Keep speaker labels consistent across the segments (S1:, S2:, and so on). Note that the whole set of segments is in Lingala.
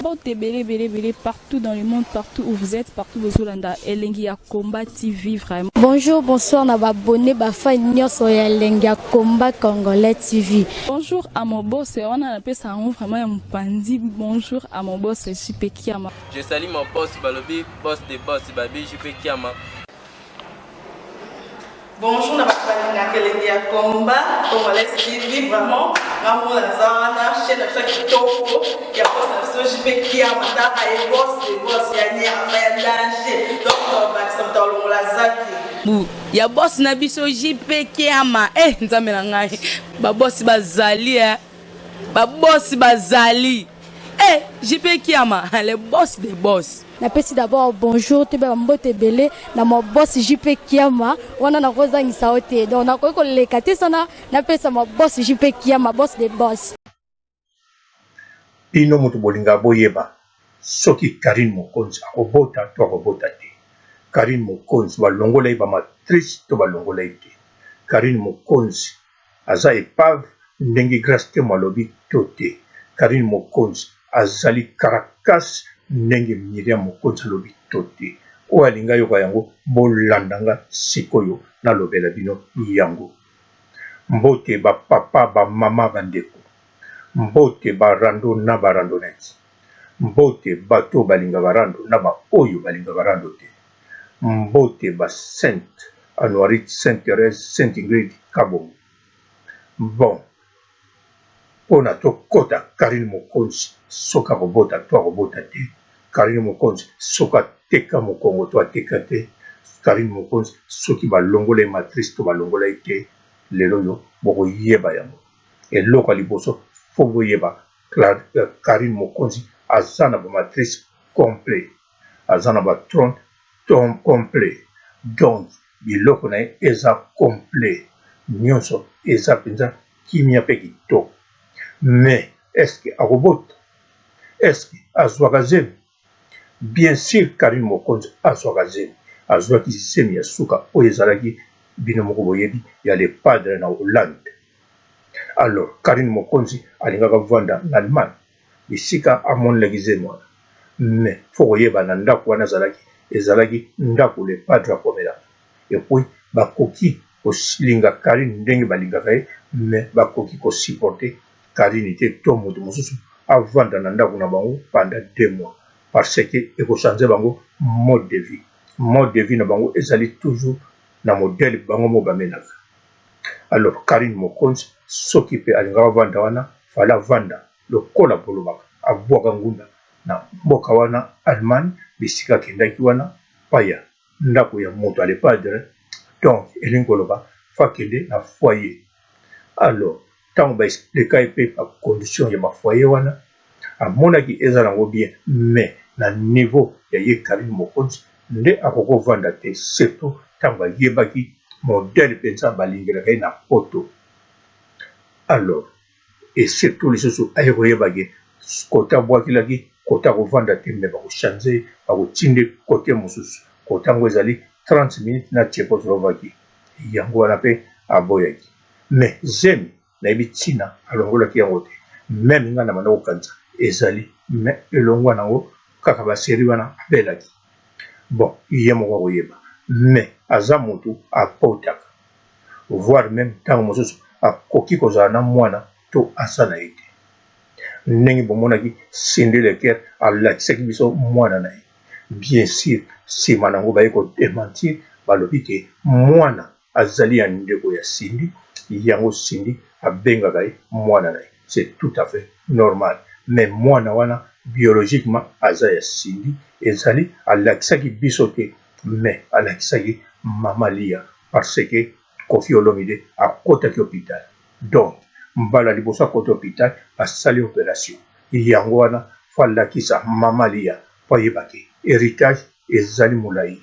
S1: Mbote ebele ebele ebele partout dans le monde, partout où vous êtes, partout bozolanda Elengi ya Combat TV vraiment.
S2: Bonjour, bonsoir na ba abonnés ba fans nyonso ya Elengi ya Combat Congolais TV.
S1: Bonjour à mon boss, wana napesa yango vraiment ya mopanzi. Bonjour à mon boss JP Kiama.
S3: Je salue mon boss balobi boss de boss babi JP Kiama.
S4: Bonjour na bato balingaka elengi ya combat congolais TV vraiment nga moko naza wana chaîne na biso ya kitoko ya boss na biso JP Kiama taka ye boss de boss ya nyama ya danger donc tobakisa moto alongola zaki
S5: bu ya boss na biso JP Kiama eh nzambe na ngai ba boss bazali eh ba boss bazali eh JP Kiama le boss de boss.
S2: Napesi d'abord bonjour toyeba ba mbote ebele na ma boss JP Kiama wana nakozangisa yo te donc nakoki koleka te sana napesa ma boss JP Kiama boss de boss.
S6: Bino mutu bolingaka boyeba soki Carine Mokonzi akobota to akobota te. Carine Mokonzi balongola ye ba matrice to balongola ye te. Carine Mokonzi aza epave ndenge Grace Temo alobi to te? Carine Mokonzi azali caracas ndenge Myriam Mokonzi alobi to te? Oyo alingi ayoka yango bolanda nga sikoyo nalobela bino yango. Mbote ba papa ba mama ba ndeko. Mbote ba rando na ba randonnettes. Mbote bato oyo balingaka rando na ba oyo balingaka rando te. Mbote ba sainte Anuarite, Sainte Therèse, Sainte Ingrid Kabongo. Bon pona tokota Carine Mokonzi soki akobota to akobota te, Carine Mokonzi soki ateka mokongo to ateka te, Carine Mokonzi soki balongola ye matrice to balongola ye te, lelo oyo bokoyeba yango. Eloko ya liboso faut boyeba Carine Mokonzi aza na ba matrice complet, aza na ba trompe complet donc biloko na ye eza complet nionso eza penza kimia pe kitoko mais est ce que akobota? Est ce que azuaka zemi? Bien sur Carine Mokonzi azuaka zemi, azuaki zemi ya suka oyo ezalaki bino moko boyebi ya le padre na Hollande alors Carine Mokonzi alingaka avanda na Allemagne bisika amonelaki zemi wana mais faut koyeba na ndaku wana azalaki ezalaki ndaku le padre akomelaka et puis bakoki kolinga Carine ndenge balingaka ye mais bakoki ko supporter Carine te to mutu mosusu avanda na ndaku na bango pendant 2 mois parce que eko changer bango mode de vie mode de vie na bango ezali toujours na modèle bango moko bamenaka alors Carine Mokonzi soki pe alingaka avanda wana fallait avanda lokola bolobaka abwaka ngunda na mboka wana Allemagne bisika akendaki wana paya ndako ya moto ya le padre donc elingi koloba faut akende na foyer alors tango ba explika ye pe ba condition ya ba foyer wana amonaki eza nango bien mais na niveau ya ye Carine Mokonzi nde akoki kovanda te surtout tango ayebaki modèle penza balingelaka ye na poto alors et surtout lisusu aye koyeba ke cote abwakelaki cote akovanda te mais bako change ye bakotinda ye cote mosusu cote yango ezali 30 minutes na Tchecoslovaquie yango wana pe aboyaki mais zemi nayebi tina alongolaki yango te meme nga na banda kokanisa ezali mais elongwa nango kaka ba serie wana abelaki bon ye moko akoyeba mais aza mutu abotaka voir meme tango mosusu akoki kozala na mwana to aza na ye te. Ndenge bomonaki Cindy le coeur alakisaki biso mwana na ye bien sur sima nango baye ko dementir balobi ke mwana azali ya ndeko ya Cindy yango Cindy abengaka ye mwana na ye c'est tout à fait normal mais mwana wana biologiquement aza ya Cindy ezali alakisaki biso te mais alakisaki mama Liya parce que Koffi Olomide akotaki hopital donc mbala liboso akoti hopital basali operation yango wana faut alakisa mama Liya po ayeba ke heritage ezali molayi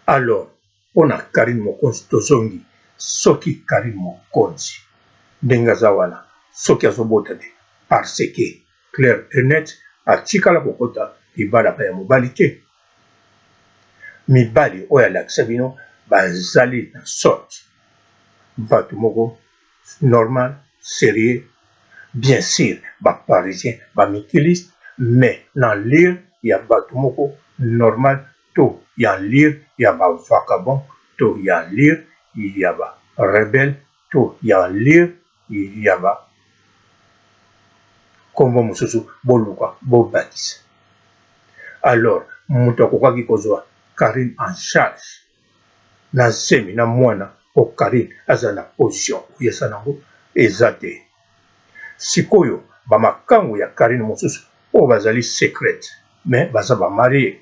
S6: alors pona Carine Mokonzi tozongi soki Carine Mokonzi ndenge aza wana soki azobota te parce que clair et net atikala kokota libala ya mobali te Mibali oyo alakisa bino bazali na sorte batu moko normal serieux bien sur ba parisien ba mikiliste. mais na allure ya batu moko normal to ya allure ya ba vagabond to ya allure ya ba rebelle to ya allure ya ba kombo mosusu boluka bobakisa. Alors mutu akokaki kozua Carine en charge na zemi na muana po Carine azala na position oyo aza nango eza te. Sikoyo ba makangu ya Carine mosusu oyo bazali secrète mais baza ba marie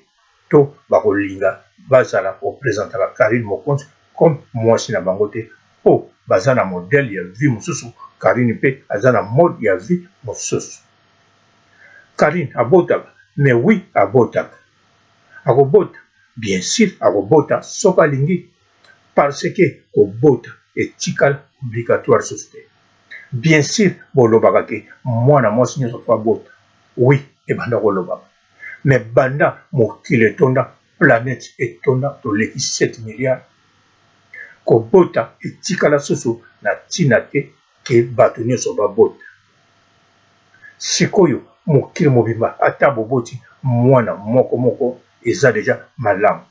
S6: to bakolinga bazala ko presentaka Carine Mokonzi comme muasi na bango te po baza na modèle ya vie mosusu Carine pe aza na mode ya vie mosusu. Carine abotaka? Mais oui abotaka. Akobota? Bien sur akobota soki alingi parce que kobota etikala obligatoire lisusu te. Bien sur bolobaka ke mwana mwasi nionso faut abota, oui ebanda kolobama mais banda mokili etonda planète etonda toleki 7 milliards kobota etikala susu na tina te ke batu nionso babota. Sikoyo mokili mobimba ata boboti mwana moko moko eza dejà malamu.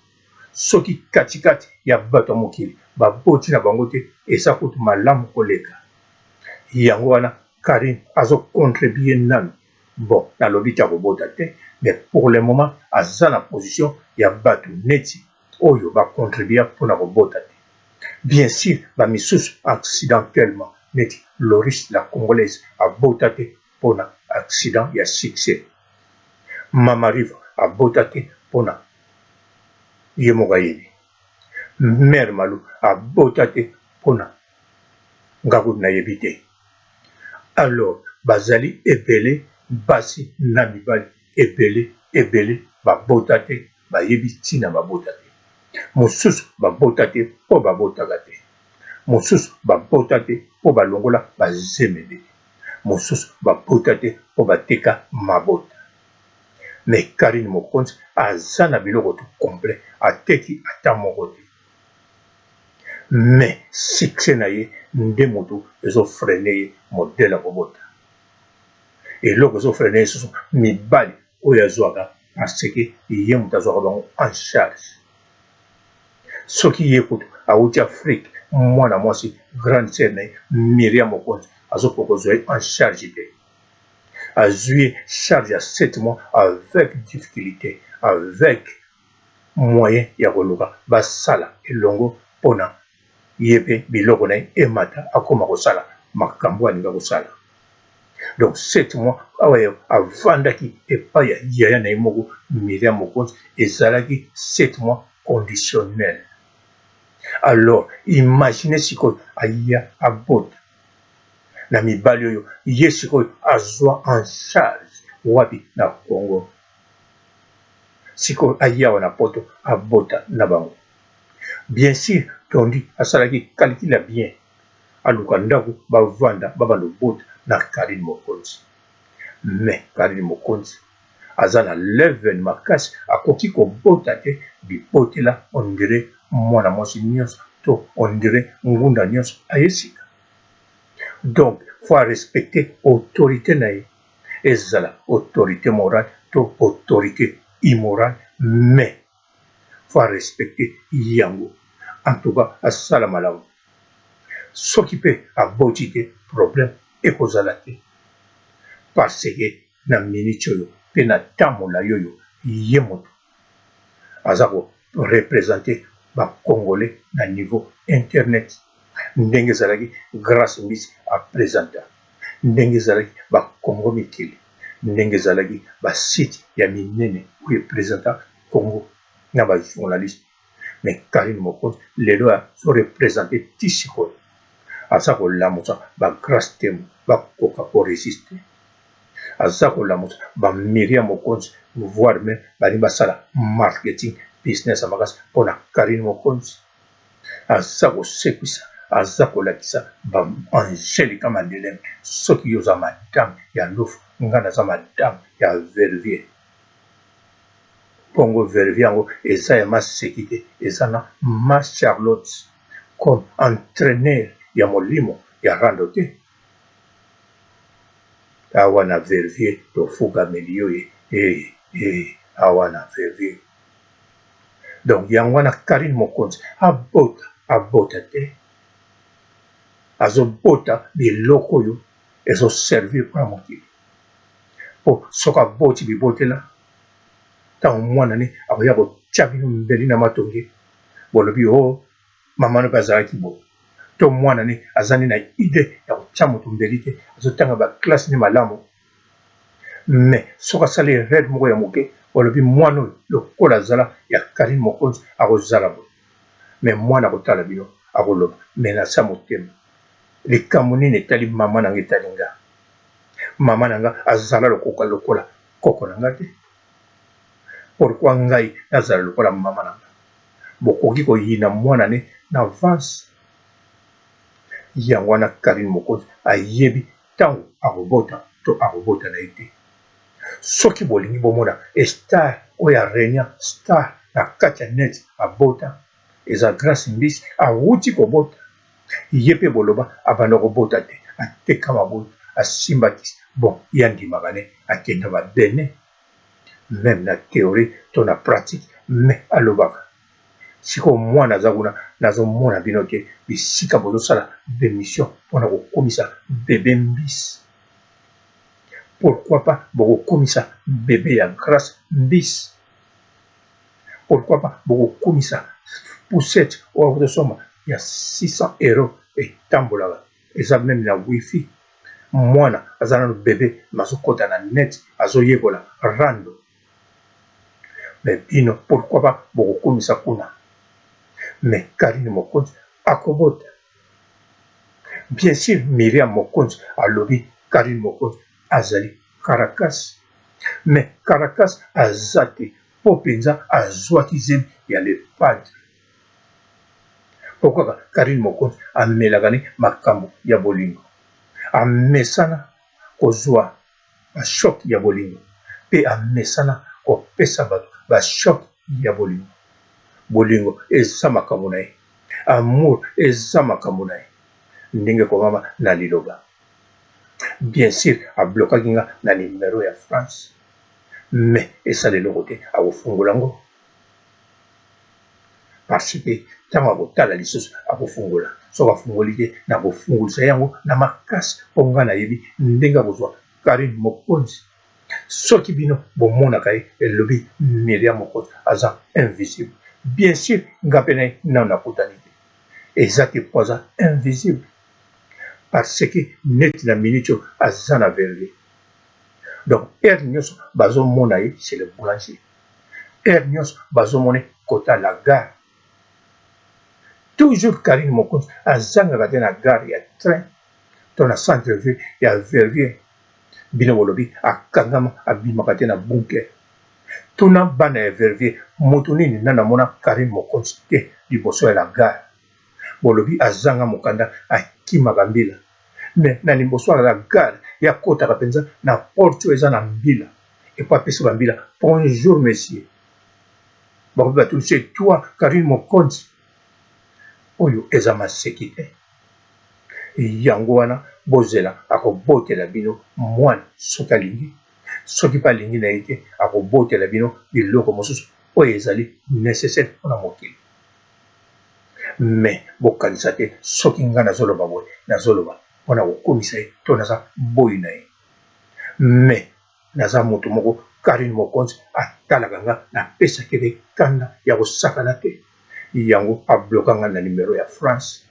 S6: Soki kati kati ya batu ya mokili baboti na bango te eza kutu malamu koleka. Yango wana Carine azo contribuer nanu bon nalobi te akobota te mais pour le moment aza na position ya batu neti oyo ba contribua pona kobota te. Bien sur ba misusu accidentellement neti Loris la congolaise abota te pona accident ya succès. Mama Riva abota te pona ye moko ayebi. Mère Malu abota te pona nga kutu nayebi te. Alors bazali ebele basi na mibali ebele ebele babota te bayebi tina babota te. Mosusu babota te po babotaka te. Mosusu babota te po balongola ba zemi ebele. Mosusu babota te po bateka mabota. Mais Carine Mokonzi aza na biloko tout complet ateki ata moko te. Mais succès na ye nde mutu ezo freiner ye modèle ya kobota. Eloko ezo freiner ye lisusu mibali oyo azuaka parce que ye mutu azuaka bango en charge. Soki ye kutu awuti Afrique mwana mwasi grande sœur na ye Myriam Mokonzi azokoka kozua ye en charge te. Azui ye charge ya 7 mois avec difficulite, avec moyen ya koluka basala elongo pona ye pe biloko na ye emata akoma kosala makambu alinga kosala. Donc 7 mois awa avandaki epai ya yaya na ye moko Myriam Mokonzi ezalaki 7 mois conditionnel. Alors imaginez sikoyo aya abota na mibali oyo ye sikoyo azua en charge wapi na Congo sikoyo aye awa na poto abota na bango bien sur Dondy asalaki calcul ya bien aluka ndaku bavanda babanda kobota na Carine Mokonzi mais Carine Mokonzi aza na level makasi akoki kobota te bibotela on dirait mwana mwasi nionso to on dirait ngunda nionso aye sika donc faut a respecter autorite na ye ezala autorite morale to autorite immorale mais faut a respecter yango en tout cas asala malamu soki pe aboti te problème ekozala te parce que na minute oyo pe na temps molayi oyo ye mutu aza ko representer ba congolais na niveau internet ndenge ezalaki grace mbisi a presenta ndenge ezalaki ba congo mikili ndenge ezalaki ba site ya minene oyo e presenta congo na ba journaliste mais Carine Mokonzi lelo azo representer ti sikoyo aza kolamusa ba Grace Temo bakoka ko resister aza kolamusa ba Miriam Mokonzi voir meme balingi basala marketing business ya makasi pona Carine Mokonzi aza kosekwisa aza kolakisa ba Angelica Mandelem soki yo oza madame ya lufu nga naza madame ya Verviers Bongo verviers yango eza ya maseki te eza na ma Charlotte comme entraineur ya molimo ya rando te. Awa na Verviers tofukameli yo ye eh eh awa na Verviers. Donc yango wana Carine Mokonzi abota abota te azobota biloko oyo ezo servir mpona mokili po soki aboti bibotela ntango mwana ne akoya kotya bino mbeli na matonge bolobi o oh, mama no mpe azalaki boye to mwana ne aza nde na idee ya kotya moto mbeli te azotanga ba classe nde malamu mais soki asali erreur moko ya moke balobi mwana oyo lokola azala ya Carine Mokonzi akozala boye mais mwana akotala bino akoloba mais na sa motema likambo nini etali mama na nga etali nga mama na nga azala lokoka lokola koko na nga te pourquoi ngai nazala lokola mama na nga bokoki koyina mwana ne na avance yango wana Carine Mokonzi ayebi tango akobota to akobota na ye te soki bolingi bomona star oyo a regna star na kati ya net abota eza Grace Mbisi awuti kobota ye pe boloba abanda kobota te ateka mabota asimba kisi bon ye andimaka ne akenda ba Benin meme na theorie to na pratique mais alobaka sikoyo mwana aza kuna nazomona bino te bisika bozosala b'emission pona kokumisa bebe mbisi pourquoi pas bokokumisa bebe ya grace mbisi pourquoi pas bokokumisa poussette oyo akotosomba ya 600 euro etambolaka eza meme na wifi mwana aza nanu bebe mais azokota na net azoyekola rando mais bino pourquoi pas bokokumisa kuna mais Carine Mokonzi akobota bien sur Miriam Mokonzi alobi Carine Mokonzi azali Caracas mais Caracas aza te po penza azuaki zemi ya le padre Po kaka Carine Mokonzi amelaka ne makambu ya bolingo. Amesana kozua ba choc ya bolingo pe amesana kopesa batu ba choc ya bolingo. Bolingo eza makambu na ye. Amour eza makambu na ye. Ndenge ekomama na liloba. Bien sur a blokaki nga na numero ya France mais esala eloko te akofungola ngo. Parce que tango akotala lisusu akofungola soki afungoli te nakofungolisa ye yango na makasi po nga nayebi ndenge akozua Carine Mokonzi soki bino bomonaka ye elobi Myriam Mokonzi aza invisible bien sur nga pe naye nanu nakutani te eza te po aza invisible parce que neti na minute oyo aza na verrier donc heure nioso bazomona ye chez le boulanger. Heure nionso bazo mona ye kota la gare toujours Carine Mokonzi azangaka te na gare ya train to na centre ville ya Verviers bino bolobi akangama abimaka te na bunker tuna bana ya Verviers mutu nini nanu amona Carine Mokonzi te liboso ya la gare bolobi azanga mukanda akimaka mbila mais na liboso ya la gare ye akotaka penza na porte oyo eza na mbila epuis apesi ba mbila bonjour monsieur bakomi batuni c'est toi Carine Mokonzi oyo eza maseki te yango wana bozela akobotela bino mwana soki alingi soki pe alingi na ye te akobotela bino biloko mosusu oyo ezali necessaire pona mokili mais bokanisa te soki nga nazoloba boye nazoloba pona kokumisa ye to naza boyi na ye mais naza mutu moko Carine Mokonzi atalaka nga napesaki ye kanda ya kosakana te yango a bloka nga na numero ya France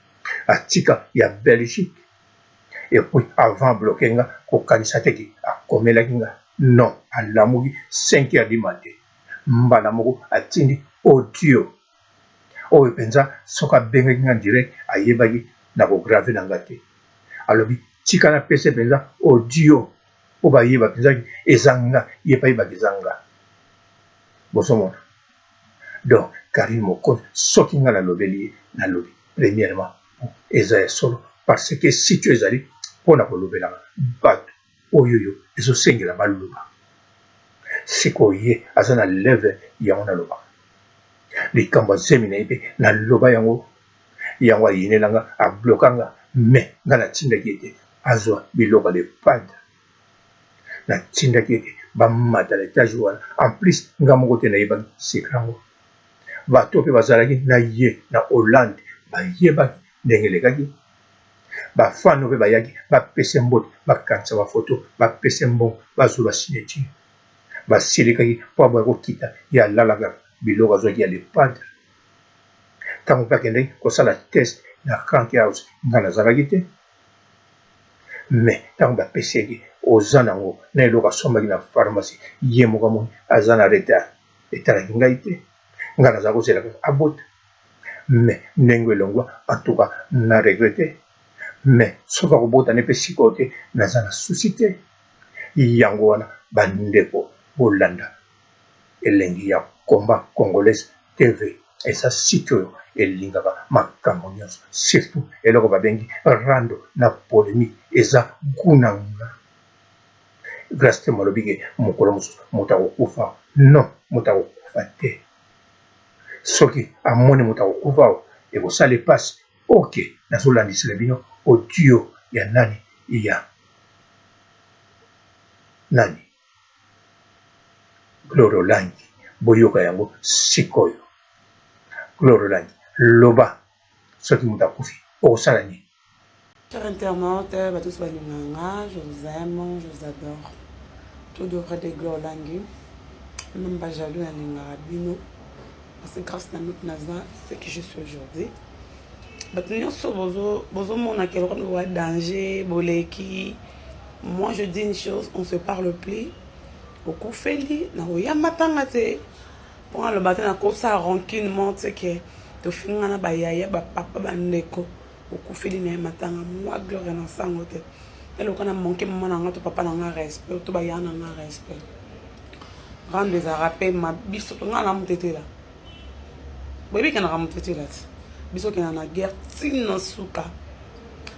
S6: atika ya Belgique et puis avant a bloque nga kokanisa te ke akomelaki nga non alamuki 5 heures du matin mbala moko atindi audio oyo penza soki abengaki nga direct ayebaki nako grave na nga te alobi tika napesa ye penza audio po bayeba penza ke eza nga ye pe ayeba ke eza nga bozomona donc Carine Mokonzi soki nga nalobeli ye nalobi premièrement po eza ya solo parce que site oyo ezali pona kolobelaka batu oyoyo ezosengela baloba sikoyo ye aza na level yango nalobaka likambo ya zemi na ye pe naloba yango yango ayinela nga a bloka nga mais nga natindaki ye te azwa biloko ya le padre. Natindaki ete bamata na etage wana. En plus nga moko te nayebaki secret yango. Bato pe bazalaki na ye na Hollande bayebaki ndenge elekaki. Ba fan oyo pe bayaki bapesa ye mbote, bakangisa ba photo, bapesa ye mbongo, bazwa ba signature. Basilikaki po aboya kokita, ye alalaka biloko azwaki ya le padre. Tango pe akendaki kosala test na Crank House nga nazalaki te. Mais tango bapesi ye ke oza nango na eloko asombaki na pharmacie ye moko amoni aza na retard etalaki ngai te nga naza kozela kaka abota mais ndenge elongwa en tout cas na regrette mais soki akobota ne pe sikoyo te naza na souci te yango wana ba ndeko bolanda Elengi ya combat congolaise TV eza site oyo elingaka makambo nionso surtout eloko babengi rando na polemique eza gout na nga. Grace Temo alobi ke mokolo mosusu moto akokufa non moto akokufa te soki amoni moto akokufa awa ekosala ye pasi ok nazolandisela bino audio ya nani ya nani Gloria Olangi boyoka yango sikoyo. Gloria Olangi loba soki moto akufi okosala nini?
S7: Chers internautes, bato nyonso balingaka nga, je vous aime, je vous adore. Tout de vrai de Gloria Olangi. Même ba jaloux nalingaka bino. Parce que grâce na bino naza ce que je suis aujourd'hui. Bato nyonso bozomona ke lokola danger, boleki. Moi je dis une chose, on se parle plus. Okufeli na koya matanga te. Mpo aloba te nakosala rancune mo te ke tofinga na bayaya bapapa bandeko okufeli na ye matanga moi gloria na sango te eloka na manke mama na nga to papa na nga respect to baya na nga respect rando ezalaka mpe ma biso nga na motetela boyebi kendaka motetela te biso okenda na guerre ntina suka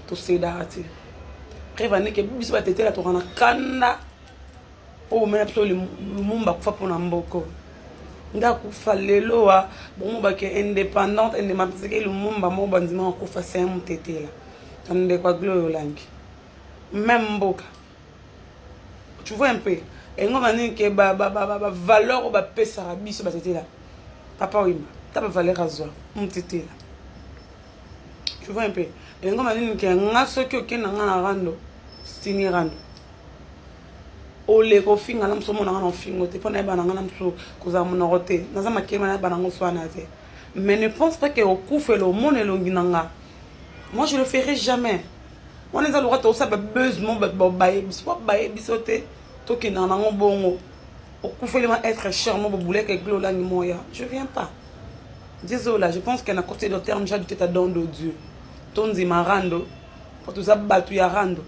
S7: tosedaka te preuve aneke biso batetela toka na kanda oyo bomela biso lumumba akufa mpona mboko nde akufa lelo wa bongo bake indépendante indépendante lumumba moko bandima akufa se motetela na ndeko ya gloria olangi meme mboka tu vois un peu engo banini ke bavaleur oyo bapesaka biso batetela papa wimba ta bavaleur azwa motetela tu vois un peu elingo manini ke nga soki okenda nga na rando stini rando oleka ofinga na mosu omona nga na ofingo te mpo nayeba na nga na mosu kozala monoko te naza makema nayeba nango swana te mais ne pense pas ke okufela omona elongi na nga moi je le ferai jamais wana eza loka tosala babuse mo bato babaye biso babaye biso te tokendaka nango bongo okufeli ma être cher mo bobuleke eglo olangi moya je viens pas Désolé, je pense qu'un côté de terme j'ai du don de Dieu. Tonzi marando, pour tout ça batu ya rando.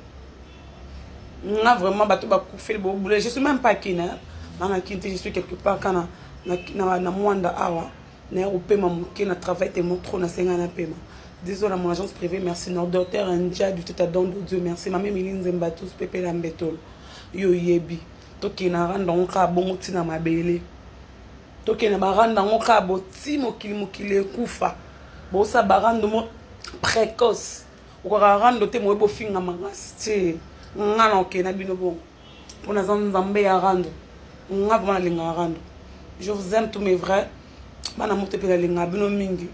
S7: Nga vraiment batu ba kufeli bo boule, je suis même pas kin hein. Na kin je suis quelque part kana na na na mwanda awa. Na opema moke na travail tellement trop na senga na pema. Désolé mon agence privée, merci notre docteur Ndia du tout don de Dieu, merci ma mère Nzemba tous Pepe Lambetolo. Yo yebi. Tokena rando nka bongo tina mabele. Tokende ba rando yango kaka boti mokili mokili ekufa bosa ba rando mo précoce okaka rando te moye bofinga makasi te nga na okende na bino bongo mpo naza nzambe ya rando nga vraimen nalingaka rando je vous aime tous mes vrais bana moto mpe nalingaka bino mingi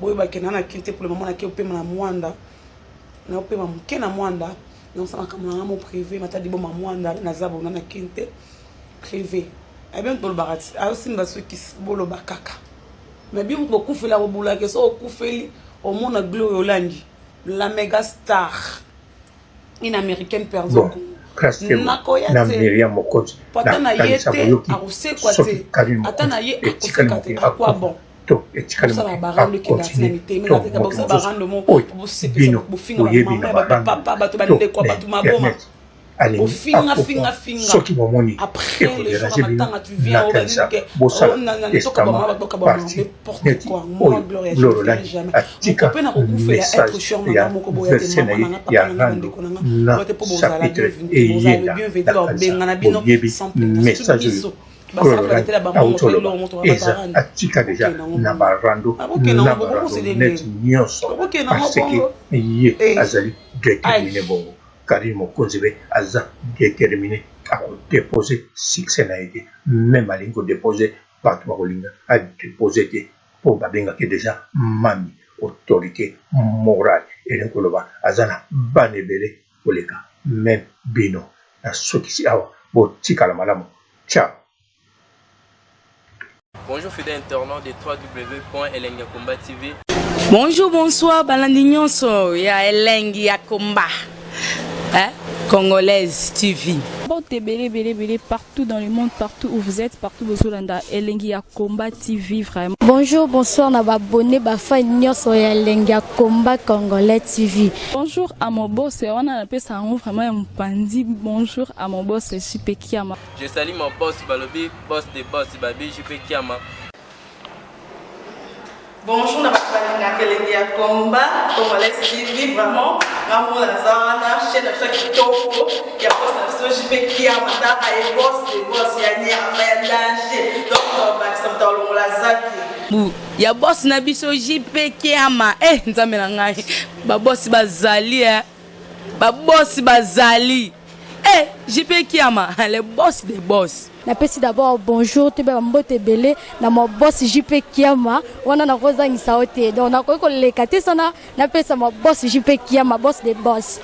S7: boyeba ke na na kin te pour le moment nake opema na mwanda na opema moke na mwanda naosala makambo na nga mo privé matadi boma mwanda naza bona na kin te privé eh bien tolobaka ti azosimba soki boloba kaka mais bino bokufela bobulaka so okufeli omona gloria olangi la mega star une américaine perdue
S6: bon
S7: nakoya
S6: na Miriam Mokonzi
S7: ata na ye
S6: nakanisa
S7: te
S6: boyoki
S7: akosekwa
S6: soki
S7: te
S6: Karine
S7: ata na
S6: Mokonzi
S7: ye
S6: etikali
S7: akoseka te
S6: moke
S7: akwa
S6: akufa
S7: bon
S6: to etikali
S7: bosala
S6: moke
S7: barando ekenda tina
S6: akontinue
S7: mitema
S6: to
S7: ezateka
S6: moto
S7: bosala
S6: mosusu
S7: barando mo
S6: oyo
S7: bosepesa
S6: bino
S7: bofinga
S6: boyebi
S7: bamama
S6: na
S7: ya bato
S6: barando
S7: bapapa bato
S6: to
S7: bandeko ya
S6: na
S7: bato maboma
S6: internet alingi
S7: bofinga
S6: akufa
S7: finga finga
S6: soki bomoni
S7: après le jour
S6: ekoderange
S7: ya
S6: bino
S7: matanga tu viens
S6: nakanisa
S7: obanike
S6: bosala
S7: toka bamama
S6: testament
S7: bato bokaba
S6: parti
S7: n'importe
S6: neti
S7: quoi moi
S6: oyo
S7: gloria je ne
S6: Gloria
S7: ferai
S6: Olangi
S7: jamais
S6: atika
S7: mokope na kokufela être
S6: message
S7: cher na nga
S6: ya
S7: moko boya te
S6: verse na
S7: mama
S6: ye
S7: na nga papa
S6: ya
S7: na nga
S6: rando
S7: bandeko na nga
S6: na
S7: boya te mpo bozala
S6: chapitre
S7: bienvenu bozala le
S6: eyenda
S7: bienvenu
S6: nakanisa
S7: babengana bino
S6: boyebi
S7: sans plainte surtout
S6: message oyo
S7: biso basala
S6: Gloria
S7: baletela
S6: Olangi
S7: bambongo
S6: auti
S7: to
S6: oloba
S7: elongo moto babata
S6: eza
S7: rando
S6: atika deja
S7: okende yango
S6: na
S7: bongo
S6: barando
S7: akokende
S6: na
S7: yango bongo
S6: barando
S7: bokosele
S6: neti
S7: ndenge
S6: nyonso
S7: okokende yango
S6: parce que
S7: bongo
S6: ye
S7: eh
S6: azali
S7: ai
S6: determine bongo Carine Mokonzi pe aza determine. Akodepose succès na ye te, meme alingi kodepose, bato bakolinga adepose te mpo babengaki deja mami autorité morale, elingi koloba aza na bana ebele koleka meme bino. Nasukisi awa, botikala malamu, ciao.
S3: Bonjour fidèles internautes de www.elengiyakomba TV.
S5: Bonjour, bonsoir, balandi nyonso ya Elengi ya Komba. Hein? Congolaise TV.
S1: Mbote ebele ebele ebele partout dans le monde, partout où vous êtes, partout bozolanda Elengi ya Combat TV vraiment.
S2: Bonjour, bonsoir na ba abonné, ba fan nyonso ya Elengi ya Combat Congolais TV.
S1: Bonjour à mon boss, wana napesa yango vraiment ya mopanzi. Bonjour à mon boss JP Kiama.
S3: Je salue mon boss balobi boss de boss babi JP Kiama.
S4: Bonjour na bato balingaka Elengi ya Combat Congolais TV, vraiment ngambo naza wana, chaîne na biso ya kitoko ya boss na biso JP Kiama, taka ye boss de boss ya nyama ya danger, donc tobakisa moto alongola zaki
S5: Bu ya boss na biso JP Kiama. Eh nzambe na ngai, ba boss bazali eh. Ba boss bazali. Eh JP Kiama, le boss des boss.
S2: Napesi d'abord bonjour toyeba bambote ebele na ma boss JP Kiama, wana nakozangisa yo te, donc nakoki koleka te sana napesa ma boss JP Kiama, boss de boss.